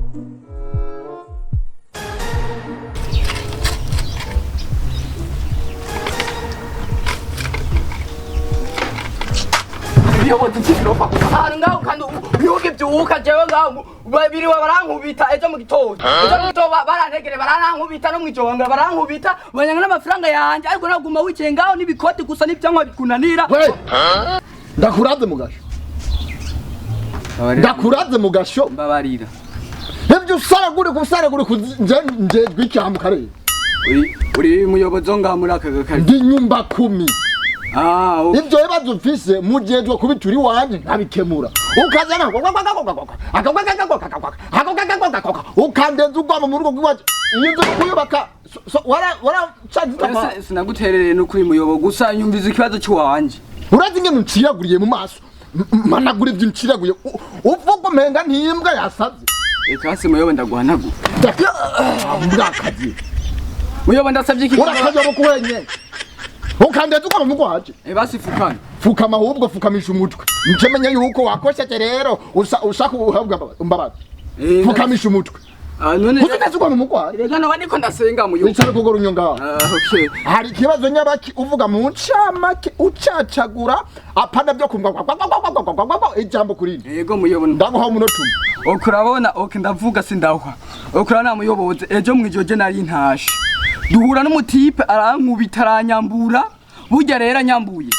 Muyobozi, kirofa ahantu ngaho kandi ukivyuka jewe ngaho biriwe barankubita ejo mu gitondo, ejo mu gitondo barantegere, baranankubita no mw'ijoro bongera barankubita, banyanga n'amafaranga yanje, ariko naguma wicaye ngaho n'ibikoti gusa n'ivyanywa bikunanira. We, ndakuraze mu gasho, ndakuraze mu gasho. Mbabarira. Ibyo usaragurika, usaragurika, njejwe icyaha mu karere. Uri muyobozi wo ngaho muri aka gakari? Ndi nyumba kumi. Ah, okay. Ibyo bibazo mfise mujejwe kubitura iwanje nkabikemura, ukazana ukandenza ugwama mu rugo rw'iwanje, iyi nzu kuyubaka waracanze. Ese sinaguterereye n'ukuri muyobo, gusa nyumviza ikibazo cy'iwanje. Urazi ingene unciraguriye mu maso? Managura ibyo unciraguye, uvuga umenga ntimbwa yasaze. Reka hasi muyobo, ndaguhanagura. Mbwakazi. Muyobo, ndasabye iki? Urakajobo kuwenyene, ukandenza ugwama mu rwaje. Eh, basi fukana. Fukama ahubwo, fukamisha umutwe, nce menye yuko wakosheje rero ushaka uhabwa imbabazi. Eh, fukamisha umutwe. Ah, none uzi ugwa mu mugwayi. Reka noba ndiko ndasenga muyobo. Wicara kugora unyonga. Ah, okay. Hari ikibazo nyabaki? Uvuga mu ncamake, ucacagura, apana byo kumva ijambo kurindi. Yego muyobo. Ndaguha umunota umwe. Ok, urabona, ok, ndavuga sindahwa. Ok, urabona muyobozi, ejo mwijoro je nari ntashe, duhura n'umutipe arankubita, aranyambura. Burya rero anyambuye,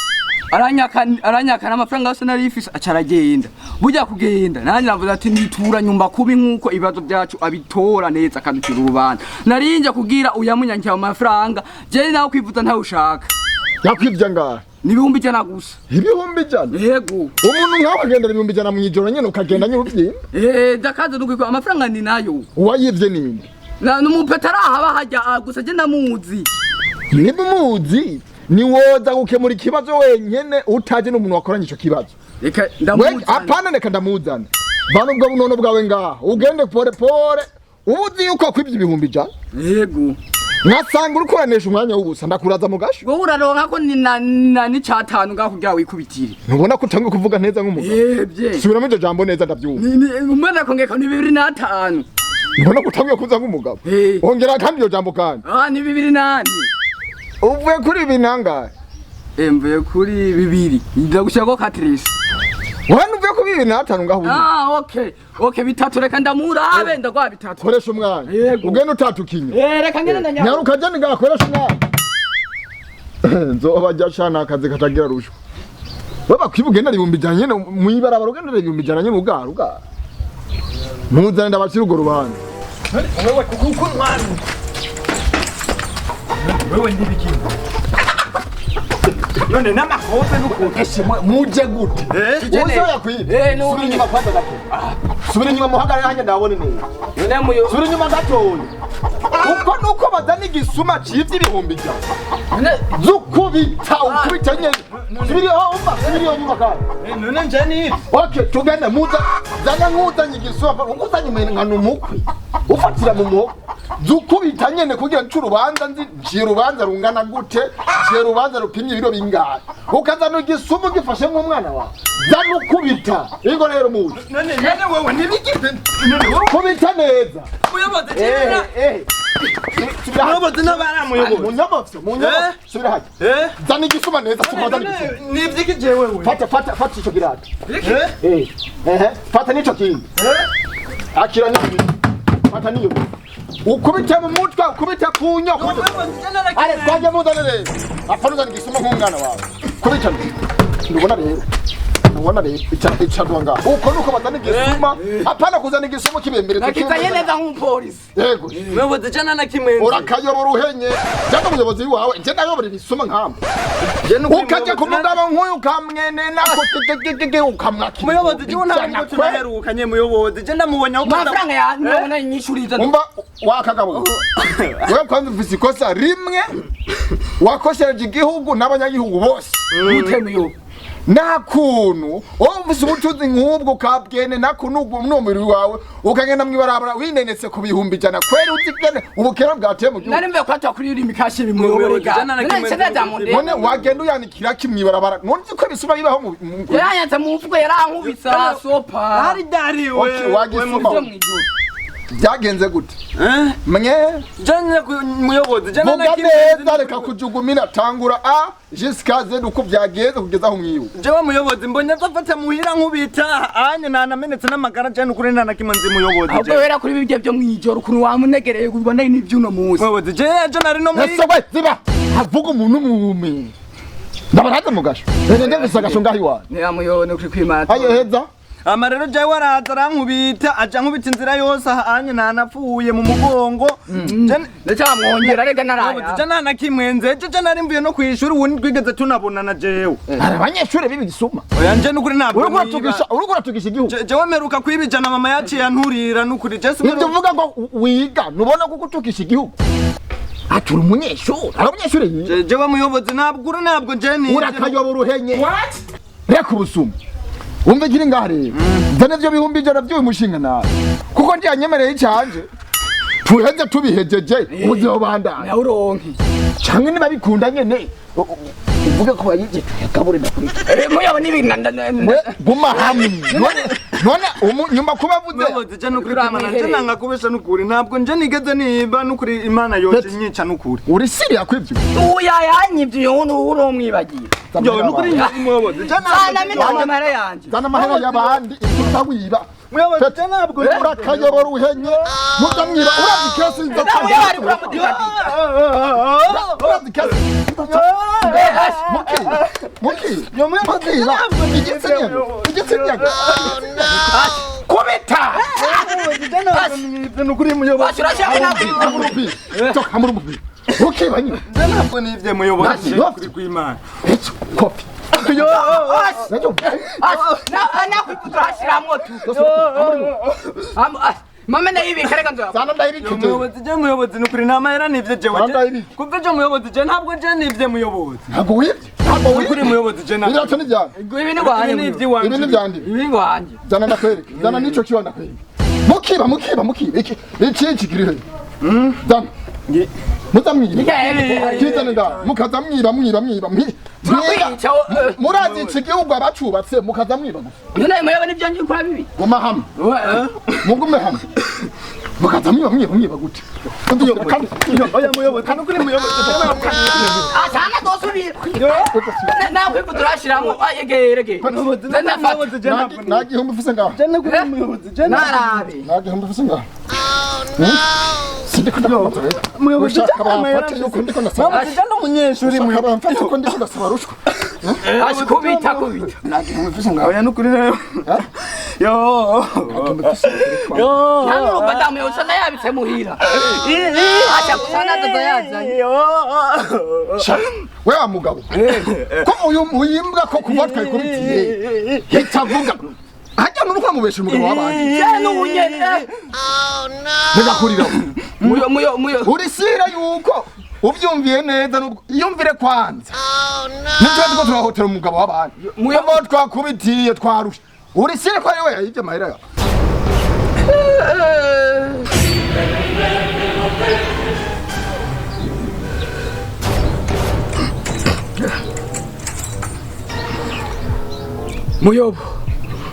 aranyaka, aranyaka n'amafaranga yose nari ifise, aca aragenda. Burya kugenda nanjye navuze ati nitura nyumba kubi nk'uko ibibazo byacu abitora neza akaducira urubanza. Narinje kugira uyamunyankiye ayo mafaranga, je nawe kwivuza ntawe ushaka. Yakwivye ngahe? Ni 100,000 gusa. 100,000? Yego. Umuntu nkawe agendera 100,000 mw'ijoro nyene, ukagenda nyine uvyimba? Eh, ndakaza nuko amafaranga ni nayo. Uwayivye ninde? Na numupeta arahaba hajya, ah, gusa je ndamuzi. Niba umuzi, niwoza gukemura ikibazo wenyene utaje n'umuntu wakoranye ico kibazo? Reka We ndamuzana. Apana, reka ndamuzana. Vana ubwo bunono bwawe ngaha, ugende pole pole. Uba uzi yuko wakwivye 100,000? Yego. Nkasanga uriko uranesha umwanya w'ubusa, ndakuraza mu gasho. Wowe uraronka ko ni na n'icatanu ngaho kugira wikubitire. Ntubona ko utanguye kuvuga neza nk'umugabo? Yebye. Subiramo iryo jambo neza, ndabyumva. Umwana kongeka ni 25. Ntubona ko utanguye kuza nk'umugabo? Eh. Ongera kandi iryo jambo kandi. Ah, ni 24. Uvuye kuri ibi nangahe? Eh, mvuye kuri bibiri, ndagushirako katirisi. Wowe uvuye kuri 25 ngaho ubu? Ah, okay, bitatu, reka ndamurabe, ndaguha bitatu. Koresha umwanya. Yego. Ugende utatukinye. Eh, reka ngende ndanya. Nyaruka, jya ngaha, koresha umwanya. Nzoba jya shana akazi katagira rushwa. We bakwiba ugendera 100,000 nyene mw'ibarabara, ugendera 100,000 nyene ugara ugara. Muzane ndabacira urwo rubanza. Wewe kuko mwana wewe ndibiki none n'amakofe n'ukuntu? Ese muje gute? Eh? Uzi yakwiba? Eh, no. Subira inyuma kwanza gato. Subira inyuma, muhagarare hanya ndabone neza. None muyo. Subira inyuma gatoya. Uko nuko bazana igisuma civye 100,000. None Zukubita, ukubita nyene. Subira aho umva, subira iyo nyuma kandi. None nje ni Okay, tugende muza zana nkuzanye igisuma, nkuzanye umenga ni umukwe. Ufatira mu muhogo. Zukubita nyene kugira nce urubanza, nzi nciye urubanza rungana gute, nciye urubanza rupimye ibiro bingahe. Ukazana igisuma ugifashe nk'umwana wawe. Zana ukubita. Ingo rero muzi. None wewe nibiki none wewe? Kubita neza. Muyobozi. Eh, eh. Subira hano. Muyobozi n'abara muyobozi. Munyamafyo, munyamafyo. Subira hano. Eh. Zana igisuma neza, soma zana igisuma. Nivyiki je wewe? Fata, fata, fata ico kirato. Eh. Eh. Eh, fata nico kindi. Eh. Akira niyo. Fata niyo. Ukubite mu mutwe, ukubite ku nyo. Are twaje muzane rero. Apana uzana igisuma nk'umwana wawe. Kubita. Ndubona rero. Ndubona rero. Ica ica ndwanga. Uko nuko bazana igisuma, apana kuzana igisuma kibembereza. Nakizanye neza nk'umupolisi. Yego. Muyobozi jana na kimwe. Urakayobora uhenye cyangwa umuyobozi wawe, nje ndayobora ibisuma nkamba, ukajya ku mugabo nk'uyu ukamwene nako gegegege ukamwakira. Muyobozi je ntabwo tunaherukanye, muyobozi je ndamubonye aho. Amafaranga ya nabona nyishuriza. Umva wakagabo wewe, kwanza ufise ikosa rimwe wakoshereje igihugu n'abanyagihugu bose. Gute muyo? Nta kuntu wowe ufise ubutunzi nk'ubwo kabwene nakuntu n'umubiri wawe ukagenda mw'ibarabara winenetse ku 100,000, kweri uzi bwene ubukene bwateye mu gihugu? Nari mvuye kwata kuri iri mikashi bimuyoborega. Jana na None kimwe. nse ndamunde. None wagenda uyanikira ki mw'ibarabara? None uzi ko ibisuma bibaho Yaranyatse mu mvugo, yarankubise, arasopa. Hari dari we. Okay, wagisuma. Ivyo mwijoro. Byagenze gute? Eh? Mwe Je muyobozi, je vuga nta neza, reka kujugumira, tangura A jusqu'à Z uko byagenze kugeza aho mwiwe. Jewe muyobozi, mbonye azafata muhira nkubita anye nanamenetse n'amagara, je nukuri nta na kimwe nzi muyobozi. Ahubwo Je wera kuri bibye byo mwijoro, ukuntu wamunegereye ubona n'ivyuno munsi. Muyobozi, je ejo nari no muri Ese we ziba havuga umuntu mwumi ndabaraza mu gasho, rero ndetse agasho ngaho iwawe. Niya muyobo, ni ukuri kwimana. Ayo heza. Ama rero jewe araza arankubita, aja nkubita inzira yose aha anye nanapfuye mu mugongo. Je Ndacyamwongera rega muyobozi, naraya. je nta na kimwe nzi. Ejo je nari mvuye no kw'ishuri, ubundi twigeze tunabonana jewe. Hari abanyeshuri b'ibigisuma. Oya, nje nukuri ntabwo Uriko niba. uratugisha, uriko uratugisha igihugu. Jewe mperuka kwibijana, mama yaciye anturira, nukuri je si Ibyo uvuga ngo wiga, ntubona ko utukisha igihugu? Ati uri umunyeshuri, hari abanyeshuri yiga. Jewe muyobozi, ntabwo uri, ntabwo je ni Urakayoba uruhenye, reka ubusuma. Wumva ikiri ngaha rero, zana ivyo 100,000 vy'uyu mushinga nawe, kuko ndiyanyemereye icanje tuheze tubihejeje, ubuzima bubandanye. Nawe uronke. Canke niba bikunda nyene uvuge ko bayivye, tuyagabure ndakurikira. Muyobo n'ibintu We guma hamwe none nyuma kuba avuze. Muyobozi, je nukuri kwimana, je nanga kubesha, nukuri ntabwo nje nigeze niba, nukuri Imana yoje nyica, nukuri. Uri siriya kwivyo? Uya yanyivye uyu uromwibagira. Yo nukuri muyobozi, je Sana ntabwo mina amahera yanje. Zana amahera y'abandi, ibyo utawiba. Muyobozi, je ntabwo Urakayobora uhenye, muzamwiba, urazi kesi nza. Nawe yari kuramudigadika. Urazi kesi muki muki mukiba igitsinyago igitsinyago kubita. Nibyo nukuri muyobozi. Bashurashaka ntabwo. Hamurumbi toka, hamurumbi ukiba nyine. Je ntabwo nivye muyobozi, je nukuri kwimana. Echo kopi nayo. Nakwikuturashiramwo tu. Mama ndayibika, reka nzoya. Zana ndayibikije. Muyobozi, je muyobozi, nukuri nta mahera nivye jewe. Zana ndayibike. Kuva ejo muyobozi, je ntabwo je nivye muyobozi. Ntabwo wibye, ntabwo Nukuri wibye. muyobozi, je ntabwo Ibirato ni byanjye. Ibi ni gwanje. Ibi ni ivy'iwanje. Ibi ni byandi. Ibi ni gwanje. Zana ndakwereke, zana n'ico kiba ndakwereke. Mukiba mukiba mukiba, iki iki iki kiri he? Zana muzamwiba, kizane ngaha, mukaza mwiba mwiba mwiba mwiba. Turakwica. Murazi iki gihugu abacubatse, mukaza mwiba gusa. None muyobo nivyo nje ukora bibi. Guma hamwe, mugume hamwe, mukaza mwiba mwiba mwiba gute? Kandi Oya muyobozi, nukuri muyobozi, je ntabwo Asana dosubira. Nakwikuturashiramwo ayegere. Muyobozi, je ntabwo nta gihumbi ufise ngaho. Je nukuri muyobozi, je ntabwo Narabe. Nta gihumbi ufise ngaho. Sindiko ndakubaza rero. Muyobozi, Ushaka bamfate yuko ndiko ndasaba. Muyobozi, je n'umunyeshuri. Ushaka Muyobozi, bamfate yuko ndiko ndasaba rushwa. Ashi kubita kubita. Nta gihumbi ufise ngaho. Oya, nukuri rero yo yo. Nta n'urubadamu yosana yabitse muhira. Acha kusana tata yazanye. Yo. We wa mugabo ko uyu uyimbwa ko kuva twayikubitiye itavuga, hajya n'uko amubesha umugabo w'abandi. Je n'ubunyene. Reka kurira. Muyo muyo muyo. Urisira yuko ubyumviye neza nubwo iyumvire kwanza, nibyo tuko turahotera umugabo w'abandi. Muyo twakubitiye twarusha, urisire ko ari we yayibye amahera yawe. Muyobo,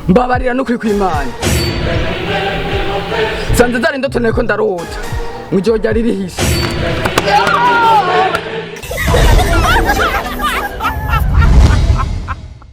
mbabarira n'ukuri kw'Imana. Sanze zari ndoto nariko ndarota. Mw'ijoro ryari rihise.